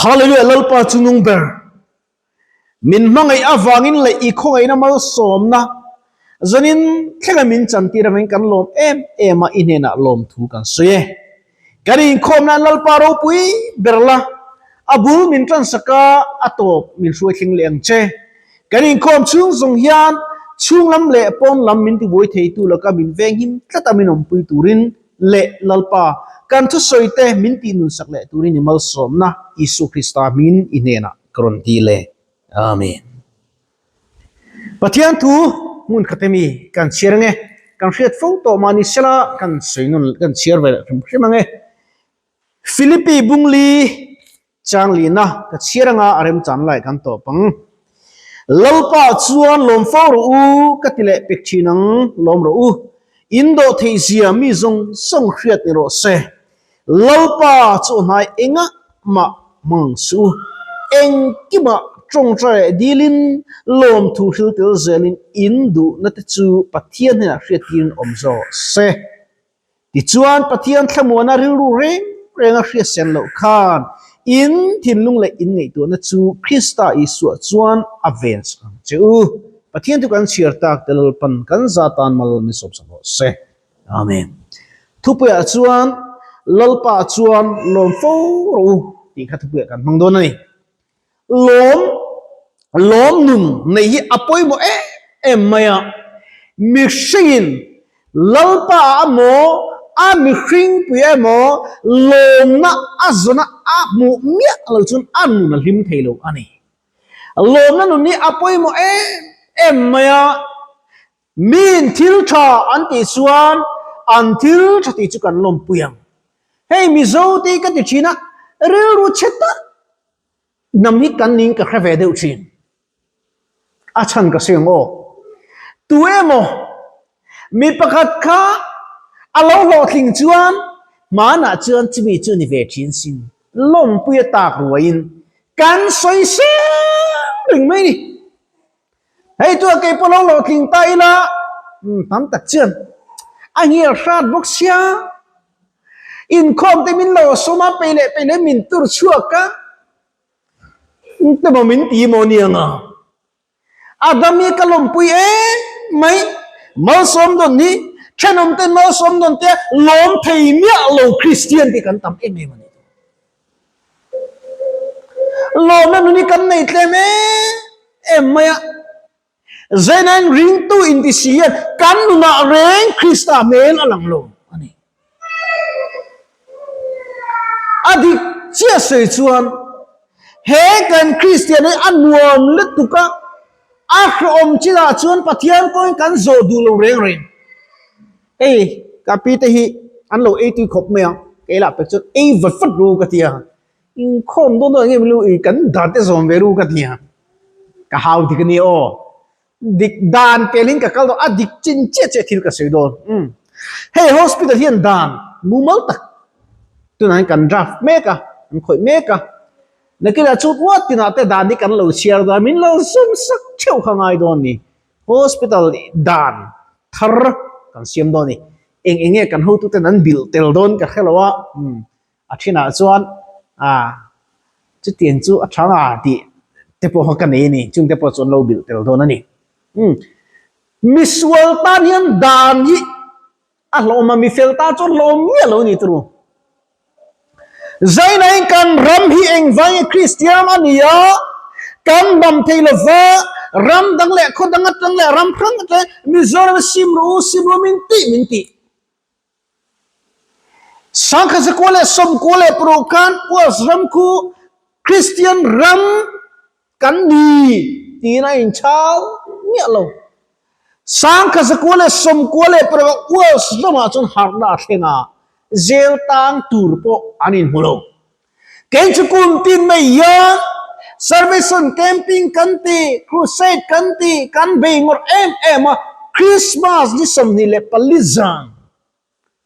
Hallelujah Lalpa chu nung ber. Min hmangaih avangin leh i khawngaihna malsawmna zanin thlenga min chantir avangin kan lawm em em a, i hnenah lawmthu kan sawi e. Kan inkhawm nan Lalpa ropui ber la, a bul min tansak a, a tawp min hruai thleng leh ang che. Kan inkhawm chhung zawng hian chhung lam leh pawn lam min tibuai theitu laka min venghim tlat a min awmpui turin leh Lalpa kan thusawite min tihnunsak leh turin i malsawmna Isua Krista hmingin i hnenah ka rawn ti le. Amen. Pathian thu hmun khat emi kan chhiar ange, kan hriat fo tawh mah ni sela kan sawi nun kan chhiar ve leh hrim hrim ange. Philippi Bungli Changlina ka chhiar anga a remchan lai kan tawp ang. Lalpa chuan lawm fo rawh u ka ti leh pek thin ang, lawm rawh u. In dawh theih zia mi zawng zawng hriat ni rawh se. Lalpa chu hnai engah mah hmang suh u. Engkimah tawngtai leh dilin lawmthu hril tel zelin in duhna te chu Pathian hnenah hriattirin awm zawk se. Tichuan, Pathian thlamuana rilru reng reng a hriatsen loh khan in thinlung leh in ngaihtuahna chu Krista Isua chuan a ven sak ang che u. Pathian chu kan chhiar tak te Lalpan kan za tan mal min sawmsak rawh se. Amen. Thupuiah chuan Lalpa chuan lawm fo rawh u tih kha thupuiah kan hmang dawn a ni. Lawm, lawm nun neih hi a pawimawh em em mai a. Mihringin Lalpa ah emaw, a mihringpui emaw lawmna a zawna a hmuh miah lo chuan a nun a hlim thei lo a ni. Lawmna nun hi a pawimawh em em mai a. Miin thil tha an tih chuan an thil tha tih chu kan lawmpui ang. Hei Mizo te hi ka ti thin a, rilru chhe tak hnam hi kan ning ka hre ve deuh thin. A chhan ka sawi ang aw. Tu emaw mi pakhat kha a lo hlawhtling chuan hmanah chuan chumi chu ni ve thin sin lawmpui a tak ruaiin kan sawi seng reng mai ni. Hei chu a kei pawh lo hlawhtling ta ila tam tak chuan a ngial hrat bawk sia. Inkhawm te min lo sawm a, pei leh pei leh min tur chhuak a, te maw min ti maw nia nga. Adam hi ka lawmpui em mai, malsawm dawn hi thenawm ten malsawm dawn te lawm thei miah lo Kristian te kan tam em em a ni. Lawmna nun hi kan nei tlem em em mai a. Zainain ringtu inti si hian kan nunah reng Krista hmel a lang lo a ni. A dik chiah sawi chuan he kan Kristian hi a nuam lutuk a, a hrehawm chinah chuan Pathian pawhin kan zawh duh lo reng reng. Hei ka pi te hi an lo ei tui khawp mai a, kei lah pek chuan ei vat vat ru ka ti a, inkhawm dawn dawn eng nge lu i kan dan te zawm ve ru ka ti a, ka hau dik a ni aw, dik dan pelin ka kal dawn a dik chin chiah chiah thil ka sawi dawn umm hei hospital hian dan mumal tak tunah hian kan draft mek a, an khawih mek a, nakinah chu ruat tinah te dan hi kan lo chhiar dawn a min lo zawm sak theuh kha ngai dawn a ni. Hospital dan thar kan siam dawn a ni. Eng eng nge kan hotuten an bilh tel dawn ka hre lo a, a thinah chuan ah chutiang chu a tha nga tih te pawh kha ka nei a ni, chung te pawh chu an lo bilh tel dawn a ni. Misual tan hian dan hi A hlawm a, mi fel ta chu hlawm miah lo ni turu. Zainain kan ram hi engvang nge Kristian a ni a, kan dam thei lo va, ram dang leh khaw dang atang leh ram hrang atang Mizoram sim rawh u, sim rawh min tih min tih. Sangkhat zakua leh sawmkua leh paruk khan US ram khu Kristian ram Kan ni tiin a inchhal miah lo. Sangkha zakua leh sawmkua leh paruk Wales ramah chuan harhna a thleng a, jail tang tur pawh an inhmu lo. Kei chu kum tin mai hian Salvation Camping kan ti, Crusade kan ti, kan bei ngawrh em em a, Christmas ni 24 zan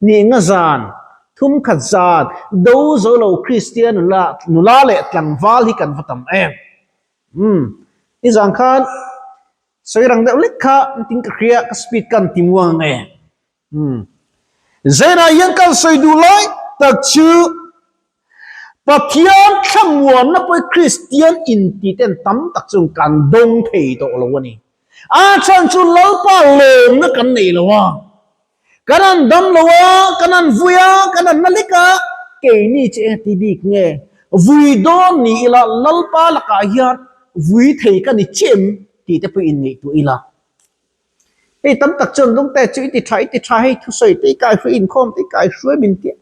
Ni nga zan, thum khat zan, do zo lo Kristian nula, nula leh tlangval hi kan va tam em. Umm, ni zan khan sawi rang deuh lek kha tin ka hria, ka speed kan ti muang ang e. Umm, Zainah hian kan sawi duh lai tak chu. Pathian thlamuanna pawh hi Kristian intiten tam tak chuan kan dawng thei tawh lo a ni. A chhan chu Lalpa lawmna kan nei lo a, kan han dam lo a, kan han vui a, kan han na lek a, keini chu eng ti bik nge? Vui dawn ni ila Lalpa lakah hian vui thei ka ni chiah em tih te pawh inngaihtuah ila. Hei tam tak chuan lungte chu i ti tha, i ti tha hei thusawi te i kai hruai inkhawm te i kai hruai min ti a.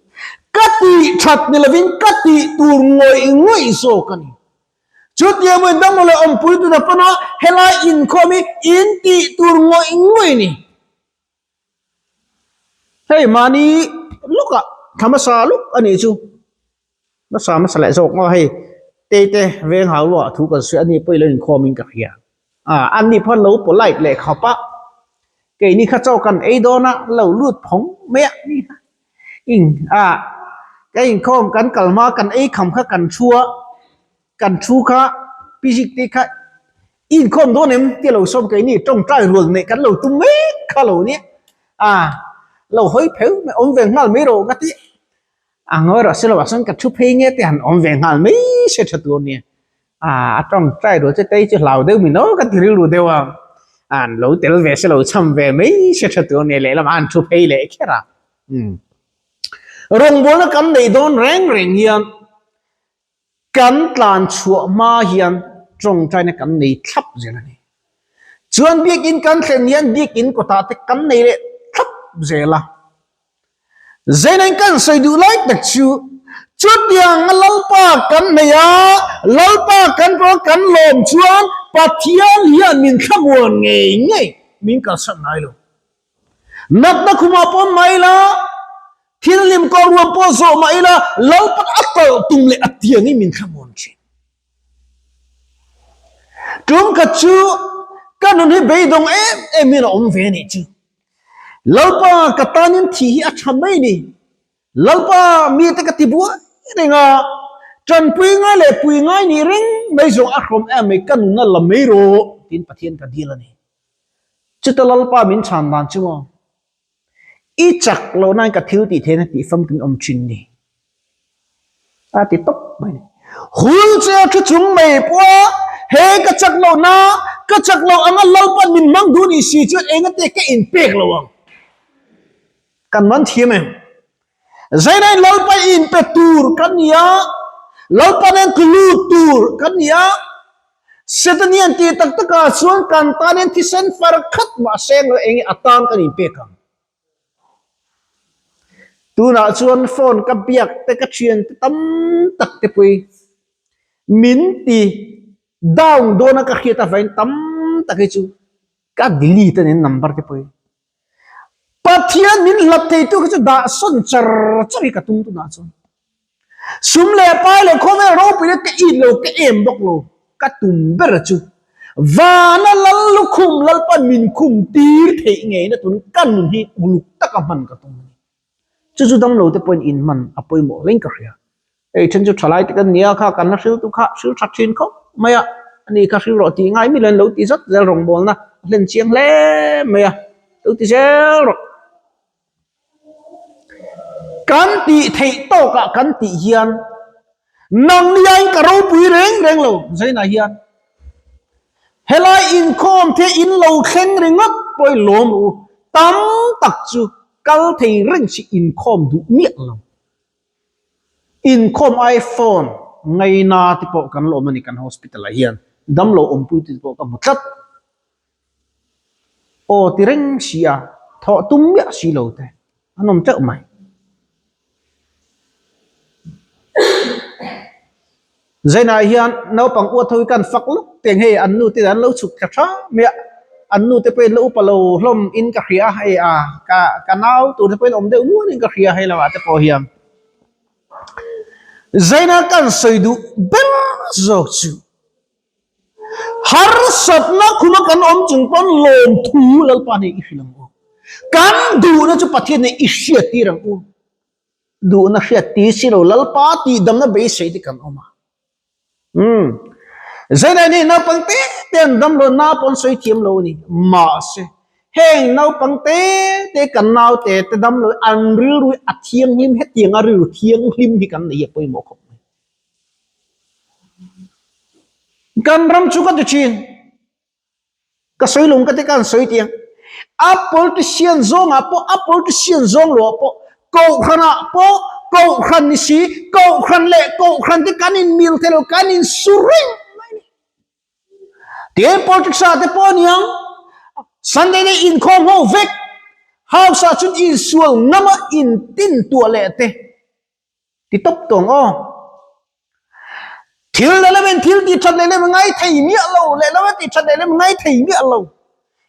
Ka tih that ni lovin ka tih tur ngawih ngawih zawk a ni. Chutiang mawin danglo leh awmpui tuna pana helai inkhawm hi in tih tur ngawih ngawih a ni. Hei mahni lawkah thla hmasa lawk a nih chu. Hmasa hmasa leh zawk maw hei Teite veng hau luah thu kan sawi a ni pawh i lo inkhawm in ka hria. Ah an ni pawh lo polite leh khawp a, keini kha chaw kan ei dawn a lo lut phawng mai a ni kha. Ing ah ka inkhawm kan kal hma kan ei kham kha kan thu a, kan thu kha physic te kha i inkhawm dawn em tia lo sawm keini tawngtai rual neih kan lo tum mek kha lo nia. Ah lo hawi pheu mai awm ve nghal mai rawh ka ti. A ngawi rawh se lo ah chuan ka thu phei nge te han awm ve nghal mai se tha tur nia. Ah a tawngtai rual che tei chu hlau deuh min aw ka ti rilru deuh a. An lo tel ve se lo cham ve mai se tha tur nia lehlamah an thu phei leh kher a. Umm rawngbawlna kan neih dawn reng reng hian Kan tlan chhuah hma hian tawngtaina kan nei thlap zel a ni. Chuan biakinn kan thlen hian biakinn kawtah te kan nei leh thlap zel a. Zeinain kan sawi duh lai tak chu chutiang a Lalpa kan nei a, Lalpa kan pawh kan lawm chuan Pathian hian min thlamuan ngei ngei min kalsan ngai lo. Natna khumah pawh mah ila, thil hlim kawr ruam pawh zawh mah ila, Lalpan a talh tum leh a tiangin min thlamuan thin. Tum khat chu ka nun hi beidawng em em in a awm ve a nih chu. Lalpa ka tanin thih hi a tha mai ni. Lalpa mite ka ti buai reng a, tanpui ngai leh pui ngai nih reng mai zawng a hrawm em mai ka nun a la mai rawh tiin Pathian ka dil a ni. Chuta Lalpa min chhan dan chu maw? I chak loh nain ka thil tih theihna tih famkin awm thin ni. A ti tawp mai ni. Hul che a thu chung mai pawh a, he ka chak loh na, ka chak loh anga Lalpa'n min hmang duh ni si chuan engate ka inpek lo ang. Kan man thiam em? Zainain Lalpa inpe tur kan ni a, Lalpa nen tlu lut tur kan ni a, Satan hian tih tak takah chuan kan tan hian thisen far khat mah seng lo eng nge a tan kan inpek ang. Tunah chuan phone ka biak te ka thian te tam tak te pawh min ti down dawn a ka hriat avangin tam tak hi chu ka delete a ni number te pawh hi. Pathian min hlat theitu kha chu dah sawn char char hi ka tum tunah chuan. Sum leh pai leh khawvel ropui leh ka it lo ka em bawk lo ka tum ber chu vana lal lukhum Lalpan min khum tir theih ngeina tun ka nun hi uluk taka hman ka tum a ni. Chu chu damlo te pawhin inhman a pawimawh reng ka hria. Hei then chu thalai te kan nia kha kan la hril tu kha hril that thin khawp mai a, ani kha hril rawh tih ngai mi lo ti zat zel rawngbawlna a hlen chiang hle mai a, lo ti zel rawh. Kan tih theih tawkah kan tih hian nang niain ka ropui reng reng lo Zainah hian helai inkhawm te in lo thleng ringawt pawh i lawm rawh u, tam tak chu kal thei reng si inkhawm duh miah lo. Inkhawm ai phone ngaina te pawh kan la awm a ni kan hospital ah hian damlo awmpui te pawh ka hmu tlat. Aw ti reng si a, thawh tum miah si lo te an awm teuh mai. Zainah hian naupang uat ho hi kan fak lawk teng hei an nu te an lo chhuk thla tha mai a, an nu te pawhin la upa lo hlawm in ka hria hei a ka ka nau tur te pawhin awm deuh nual in ka hria hei lamah te pawh hian Zaina kan sawi duh ber zawk chu harsatna khuma kan awm chung pawn lawmthu Lalpa nen i hrilh ang u, kan duhna chu Pathian nen i hriattir ang u. Duhna hriat ti si lo Lalpa tih damna beisei te kan awm a. Umm. Zainai nih naupang te te an dam lo na pawh an sawi thiam lo a ni. Mahse, heng naupang te te kan nau te te dam lo an rilru hi a thianghlim hetiang a rilru thianghlim hi kan nei hi a pawimawh khawp mai. Kan ram chu ka ti thin. Ka sawi lung ka ti ka han sawi tih ang. A politician zawngah pawh, a politician zawng loah pawh, kohhranah pawh, kohhran ni si, kohhran leh kohhran te kan inmil thei lo, kan insu reng mai a ni. Tin, politics ah te pawh a ni ang, Sunday day inkhawm ho vek, house ah chuan insual ngama intintuah leh te. Ti tawp tawng aw. Thil leh lem in thil ti that leh lem ngai thei miah lo, leh lem ti that leh lem ngai thei miah lo.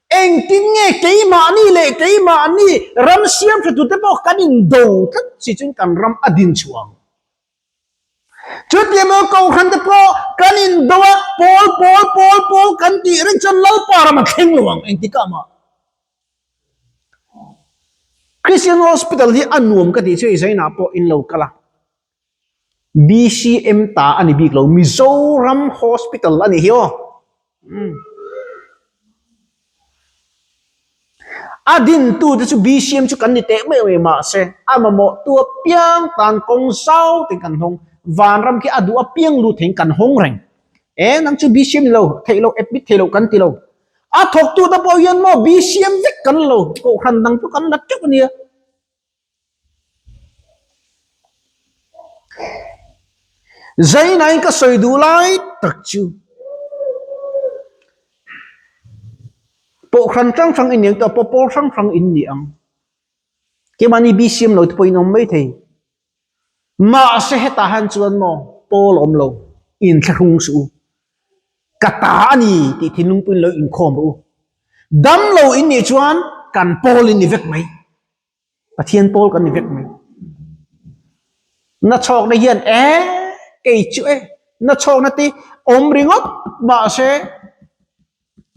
Engtin nge keimahni leh keimahni ram siam tha tute pawh kan indo tlat si chuan kan ram a din chhuah ang. Chutiang maw Kohhran te pawh kan indo a, pawl pawl pawl pawl kan tih reng chuan Lalpa ram a thleng lo ang engtikah mah. Christian Hospital hi a nuam ka tih chu i zainah pawh in lo kal a, BCM ta a ni bik lo, Mizoram Hospital a nih hi aw. A dintu te chu BCM chu kan ni teh mai mai mahse a mamawh tu apiang tan kawng zau te kan hawng, vanram khi a duh apiang lut theiin kan hawng reng. E nang chu BCM ni lo, theih loh, admit theih loh kan ti lo. A thawktute pawh hian maw BCM vek kan lo, kohhran dang chu kan la teuh a nia. Zainain ka sawi duh lai tak chu kohhran hrang hrang in ni ang tawh pawh pawl hrang hrang in ni ang. Keimahni BCM lo te pawh in awm maithei. Mahse hetah hian chuan maw pawl a awm lo, inthlahrung suh u, ka ta a ni tih thinlung pawhin lo inkhawm rawh u. Dam lo in nih chuan kan pawl in ni vek mai, Pathian pawl kan ni vek mai. Nachhawkna hian e kei chu e, nachhawkna te awm ringawt mahse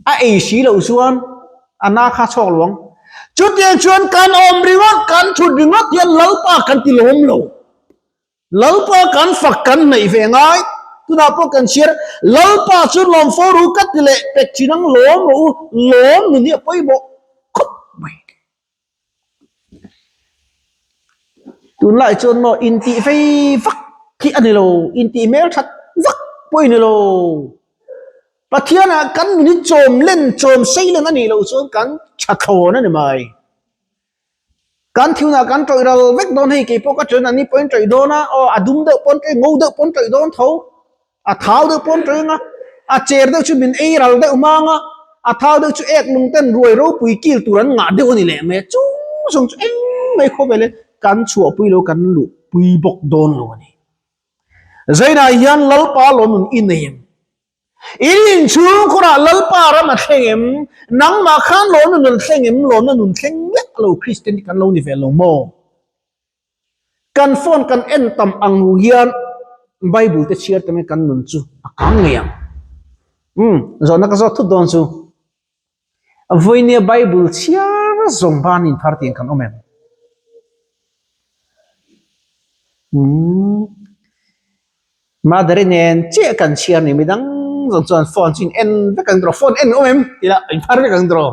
A ei si loh chuan a na kha chhuak lo ang. Chutiang chuan kan awm ringawt, kan thut ringawt hian Lalpa kan ti lawm lo. Lalpa kan fak kan hnaih ve ngai. Tunah pawh kan chhiar, Lalpa chu lawm fo ru ka ti leh pek thin ang, lawm rawh u, lawm nun hi a pawimawh khawp mai. Tunlai chuan maw intih vei vak hi a ni lo, intih hmel that vak pawh i ni lo. Pathianah kan nun hi chawm len, chawm sei len a nih loh chuan kan tha thlawn a ni mai. Kan thiunah kan tawih ral vek dawn hei, keipawh ka ṭawih a ni pawhin tawih dawn a, aw a dum deuh pawn tawih, ngo deuh pawn tawih dawn tho. A thau deuh pawn tawih anga, a cher deuh chu min ei ral deuh hmang a, a thau deuh chu ek lung ten ruai ropui kil tur an ngah deuh a ni leh mai a, chung zawng chu eng mai khawvel in kan chhuahpui lo kan luhpui bawk dawn lo a ni. Zainah hian Lalpa lawm nun i nei em? In inchhung khurah Lalpa ram a thleng em? Nangmah khan lawmna nun thleng em? Lawmna nun thleng miah lo Kristian hi kan lo ni ve lo maw? Kan phone kan en tam ang hu hian Bible te chhiar tam in kan nun chu a kang ngei ang. Umm, zawhna ka zawt thut dawn chu. Vawinia Bible chhiar zawng ban in phar tiang kan awm em? Umm. Mother-i nen chiah kan chhiar ni midang zawng chuan phone chu in en vek ang tawh phone en awm em tih lah in phar vek ang tawh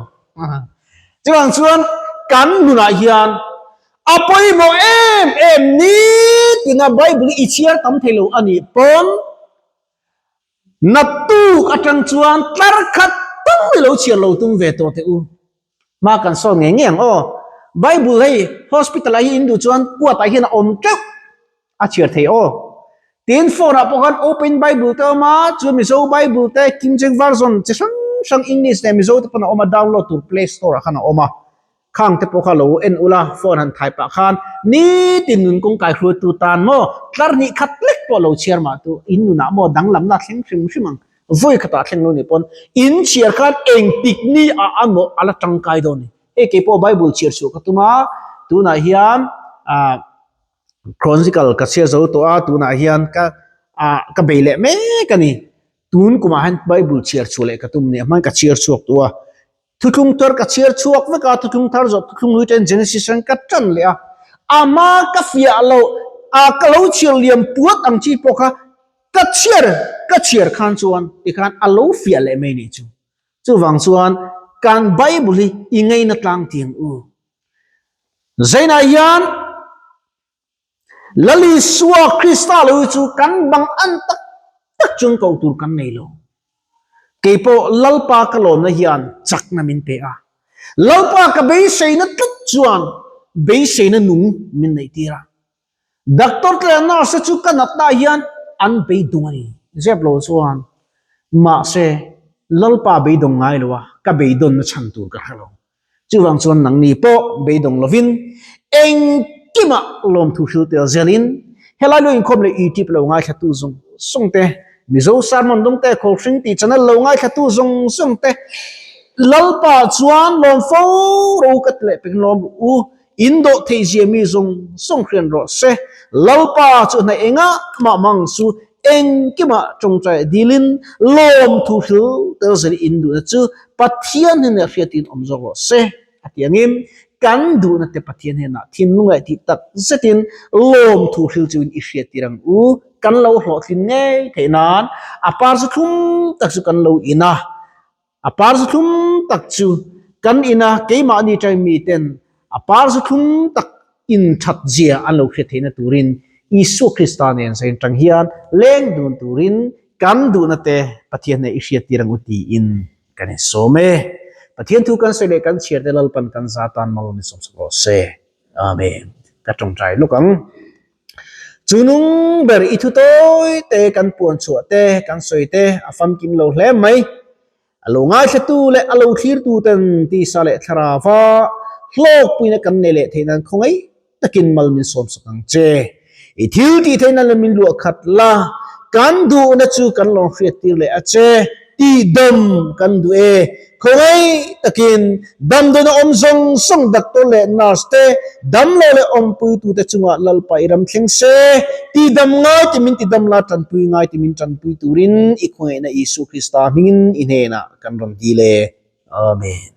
chuvang chuan kan nunah hian a pawimawh em em ni tina Bible i chhiar tam thei lo a nih pawn naktuk atang chuan tlar khat tum i lo chhiar lo tum ve tawh teh u. Hma kan sawn ngei ngei ang aw. Bible hei hospital ah hi in duh chuan kuat ah hian a awm teuh a chhiar thei aw. Tin phone ah pawh khan open bible te a awm a, chuan Mizo bible te King James version chi hrang hrang English leh Mizo te pawn a awm a download tur play store ah khan a awm a. Khang te pawh kha lo en ula phone han thai pah khan nitin nun kawng kai hruaitu tan maw tlar hnih khat lek pawh lo chhiar mah tu in nunah maw danglamna thleng hrim hrim ang. Vawi khatah thleng lo nih pawn in chhiar khan engtik ni ah a maw a la tangkai dawn ni. Hei kei pawh Bible chhiar chhuah ka tum a, tunah hian ah Chronicle ka chhiar zo tawh a, tunah hian ka ah ka bei leh mek a ni. Tun kumah hian Bible chhiar chhuah leh ka tum ni a, hman ka chhiar chhuak tawh a. Thuthlung thar ka chhiar chhuak vek a, thuthlung thar zawh thuthlung hlui ten Genesis atangin ka tan leh a, a hma ka fiah lo a ka lo chhiar liam puat ang chi pawh kha ka chhiar ka chhiar khan chuan tikhan a lo fiah leh mai nih chu. Chuvang chuan kan Bible hi i ngaina tlang tiang u. Zainah hian Lal Isua Krista lo hi chu kan bang an tak tak. tak chuan koh tur kan nei lo. Keipawh Lalpa ka lawmna hian chakna min pe a. Lalpa ka beiseina tlat chuan beiseina nung min neihtir a. Doctor te leh nurse te chu ka natna ah hian an beidawng a ni. Zep lo chuan mahse Lalpa beidawng ngai lo a, ka beidawnna chhan tur ka hre lo. Chuvang chuan nangni pawh beidawng lovin engkimah lawmthu hril tel zelin helai lo inkhawm leh YouTube lo ngaithlatu zawng zawng te, Mizo Sermon Dawngte Khawlhring tih channel lo ngaithlatu zawng zawng te Lalpa chuan lawm fo ro ka ti leh pek lawm ru u, in dawh theih zia mi zawng zawng hrian rawh se. Lalpa chu hnaih engah mah mang chu Engkimah tawngtai dilin lawmthu hril tel zel in duhna chu Pathian hnenah hriatin awm zawk rawh se a ti angin kan duhna te Pathian hnenah thinlung leh tih tak zetin lawmthu hril chuin i hriattir ang u. Kan lo hlawhtlin ngei theih nan a par chu thlum tak chu kan lo in a. A par zu thlum tak chu kan ina keimahni ṭai miten a par zu thlum tak in ṭhat zia an lo hriat theihna turin Isua Krista nen sain ṭang hian leng dun turin kan duhna te Pathian hneh i hriattir ang u tiin kan insawm e. Pathian thu kan sawi leh kan chhiar te Lalpan kan za tan mal min sawmsak rawh se. Amen. Ka ṭawngṭai lawk ang. Chu nung ber i thu tawi te kan puan chhuah te kan sawi te a famkim lo hle mai. A lo ngaithlatu leh a lo thlirtu ten tisa leh thlarava hlawkpuina kan nei leh theih nan khawngaih takin mal min sawmsak ang che. I thil tih theihna leh min luah khat la, kan duhna chu kan lo hriattir leh a che. Tihdam kan duh e. Khawngaih takin damdawn a awm zawng zawng doctor leh nurse te, damlo leh awmpuitute chungah Lalpa i ram thleng se. Tihdam ngai ti min tidam la, tanpui ngai ti min tanpui turin i khawngaihna Isu Krista hmingin i hnenah kan rawn dil e. Amen.